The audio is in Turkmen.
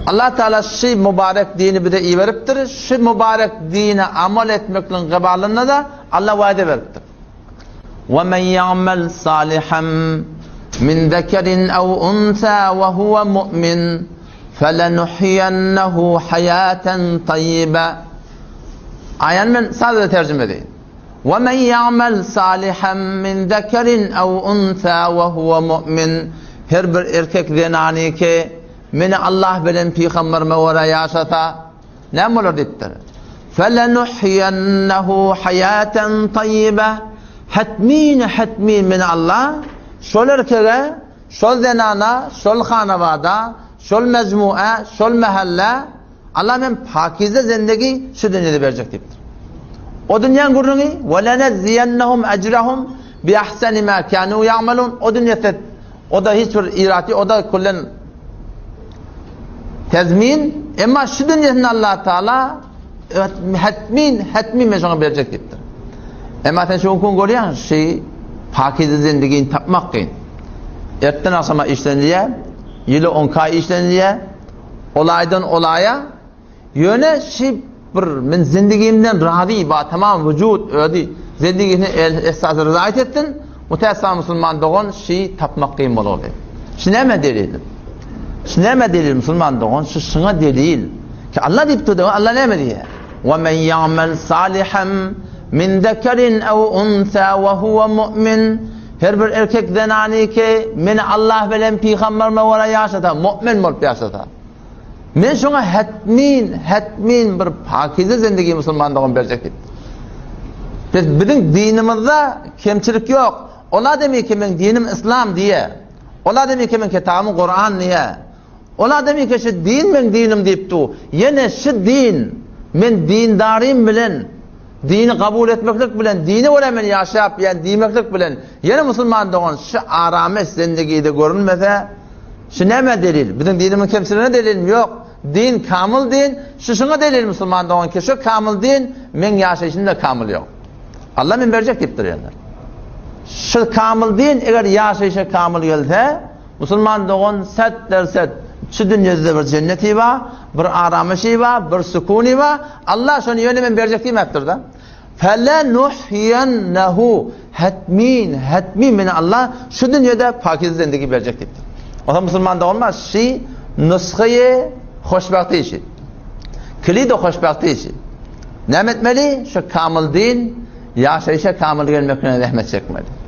Allah Teala şu mübarek dini bize iberipdir. Şu mübarek dine amal etmekligiň gybalynda da Allah wada beripdir. Ve men ya'mel salihan min zekerin ew unsa ve huve mu'min felenuhyiyennehu hayaten tayyibe. Aýany men sadece terjime edeýin. Ve men ya'mel salihan min zekerin ew unsa ve huve mu'min. Her bir erkek zenany ki meni Allah bilen pygamberime görä ýaşasa, näme bolar diýipdir. Felenuhyiyennehu hayaten tayyibe. Hetmin hetmin meni Allah şol erkege, şol zenana, şol hanabada, şol mejmua, şol mähellä Allah men pakize zendegi şu dünýede berjek diýipdir. O dünýäň gürrüňi we lenezziýennehum ejrehum bi ahseni ma kanu ya'malun o dünýede o da hiç bir iraty o da kullen tezmin emma şu dünýesinde Allah Taala hetmin hetmin men şoňa berjek diýipdir. Emma sen şu gün görýäň şu pakize zendigini tapmak kyn. Ertden agşama işlenilýär, ýyly 10 aý işlenilýär. Olaýdan olaýa, ýöne şi bir men zindigimden razy ba tamam wujud özi zindigisine esasy ryzaýat etsin, mutassa musulman dogan şi tapmak kyn boldy. Şi näme delil? Şi näme delil musulman dogan? Şi şuňa delil. Ki Allah diýip durdy, Allah näme diýýär? Wa men ya'mel salihan min zekerin ew unsa we huwa mu'min Her bir erkek zenany ki, meni Allah bilen pygamberime görä ýaşasa, mu'min bolup ýaşasa, men şoňa hetmin, hetmin bir pakize zindigi musulmanlygyn berjek diýipdir. Biz biziň dinimizde kemçilik ýok. Ol adamy ki meň dinim islam diýe. Ol adamy ki meň kitabym Kuran diýe. Ol adamy ki şu din meň dinim diýip du. Ýene şu din men dindarym bilen Dini kabul etmeklik bilen, dine görä men ýaşap ýan diýmeklik bilen, ýene musulman dogan şu arameş zendigide görünmese, şu nämä delil? Biziň dinimiziň kemçiligine delilmi? Ýok. Din kamyl din, şu şuňa delil musulman dogan ki, şu kamyl din meň ýaşaýşymda kamyl ýok. Allah men berjek diýipdir ýöne. Şu kamyl din eger ýaşaýşa kamyl gelse, Musulman dogan set derset şu dünýede bir jenneti bar, bir aramyşy bar, bir sukuny bar. Allah şony ýöne men berjek diýmäpdir-de. Felenuhyiyennehu hetmin, hetmin meni Allah şu dünýede pakize zindigi berjek diýipdir. Osa musulman dogan şu nusgaýy hoşbagty işi. Kilidi hoşbagty işi. Näme etmeli? Şu kamyl din, ýaşaýşa kamyl gelmek bilen zähmet çekmeli.